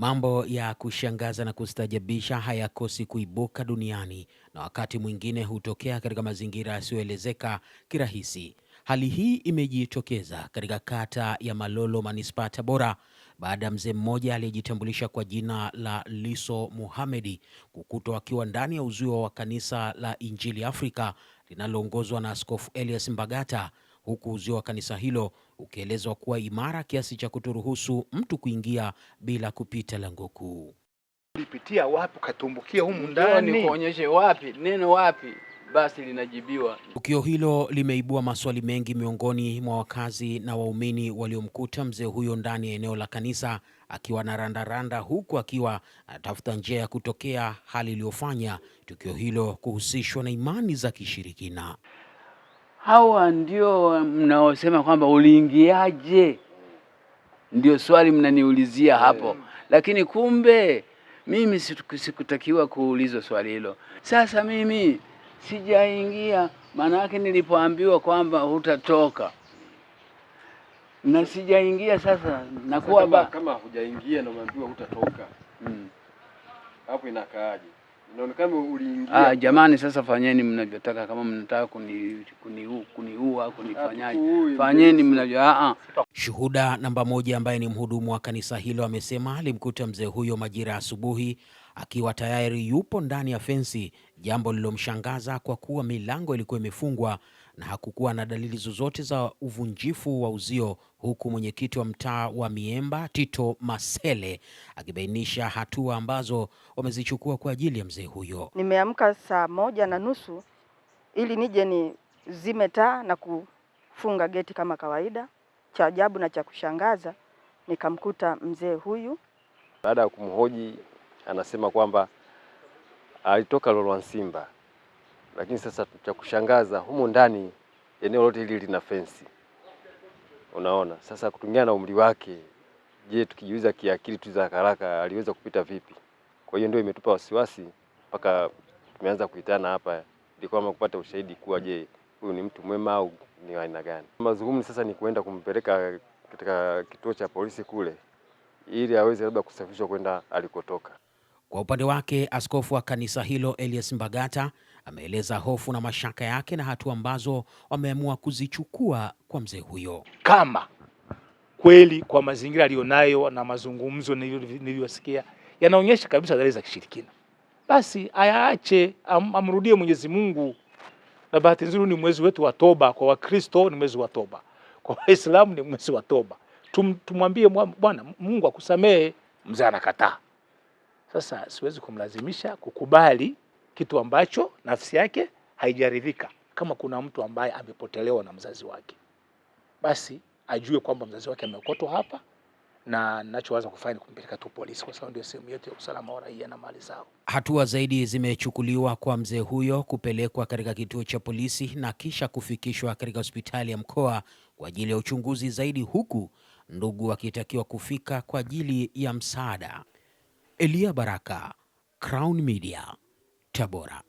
Mambo ya kushangaza na kustaajabisha hayakosi kuibuka duniani na wakati mwingine hutokea katika mazingira yasiyoelezeka kirahisi. Hali hii imejitokeza katika kata ya Malolo, manispaa Tabora, baada ya mzee mmoja aliyejitambulisha kwa jina la Liso Muhamedi kukutwa akiwa ndani ya uzio wa kanisa la Injili Afrika linaloongozwa na Askofu Elias Mbagata, huku uzio wa kanisa hilo ukielezwa kuwa imara kiasi cha kutoruhusu mtu kuingia bila kupita lango kuu. Ulipitia wapi ukatumbukia humu Njoo ndani? Nikuonyeshe wapi, neno wapi, basi linajibiwa. Tukio hilo limeibua maswali mengi miongoni mwa wakazi na waumini waliomkuta mzee huyo ndani ya eneo la kanisa akiwa na randaranda huku akiwa anatafuta njia ya kutokea, hali iliyofanya tukio hilo kuhusishwa na imani za kishirikina. Hawa ndio mnaosema kwamba uliingiaje? Ndio swali mnaniulizia hapo, lakini kumbe mimi sikutakiwa kuulizwa swali hilo. Sasa mimi sijaingia, maana yake nilipoambiwa kwamba hutatoka na sijaingia, sasa nakuwa kama, ba kama hujaingia na umeambiwa hutatoka, hapo inakaaje? Inaonekana uliingia. Ah, jamani, sasa fanyeni mnavyotaka. Kama mnataka kuniua kunifanyaje, Hatukuui, fanyeni mnavyo. Ah, ah. Shuhuda namba moja ambaye ni mhudumu wa kanisa hilo amesema alimkuta mzee huyo majira ya asubuhi akiwa tayari yupo ndani ya fensi, jambo lililomshangaza kwa kuwa milango ilikuwa imefungwa na hakukuwa na dalili zozote za uvunjifu wa uzio, huku mwenyekiti wa mtaa wa Miemba Tito Masele akibainisha hatua ambazo wamezichukua kwa ajili ya mzee huyo. Nimeamka saa 1:30 ili nije nizime taa na kufunga geti kama kawaida. Cha ajabu na cha kushangaza nikamkuta mzee huyu. Baada ya kumhoji, anasema kwamba alitoka Lolwansimba, lakini sasa cha kushangaza humu ndani eneo lote hili lina fensi. Unaona, sasa kutungana na umri wake, je, tukijiuliza kiakili tu za haraka aliweza kupita vipi? Kwa hiyo ndio imetupa wasiwasi mpaka tumeanza kuitana hapa ili kwamba kupata ushahidi kuwa je, huyu ni mtu mwema au ni wa aina gani. Mazungumzo sasa ni kuenda kumpeleka katika kituo cha polisi kule ili aweze labda kusafirishwa kwenda alikotoka. Kwa upande wake, askofu wa kanisa hilo Elias Mbagata ameeleza hofu na mashaka yake na hatua ambazo wameamua kuzichukua kwa mzee huyo. Kama kweli kwa mazingira aliyonayo na mazungumzo niliyosikia yanaonyesha kabisa dalili za kishirikina, basi ayaache, amrudie Mwenyezi Mungu. Na bahati nzuri ni mwezi wetu wa toba. Kwa Wakristo ni mwezi wa toba, kwa Waislamu ni mwezi wa toba. Tumwambie Bwana Mungu akusamehe. Mzee anakataa. Sasa siwezi kumlazimisha kukubali kitu ambacho nafsi yake haijaridhika. Kama kuna mtu ambaye amepotelewa na mzazi wake, basi ajue kwamba mzazi wake ameokotwa hapa, na ninachoweza kufanya ni kumpeleka tu polisi, kwa sababu ndio sehemu yetu ya usalama wa raia na mali zao. Hatua zaidi zimechukuliwa kwa mzee huyo kupelekwa katika kituo cha polisi na kisha kufikishwa katika hospitali ya mkoa kwa ajili ya uchunguzi zaidi, huku ndugu wakitakiwa kufika kwa ajili ya msaada. Elia Baraka, Crown Media, Tabora.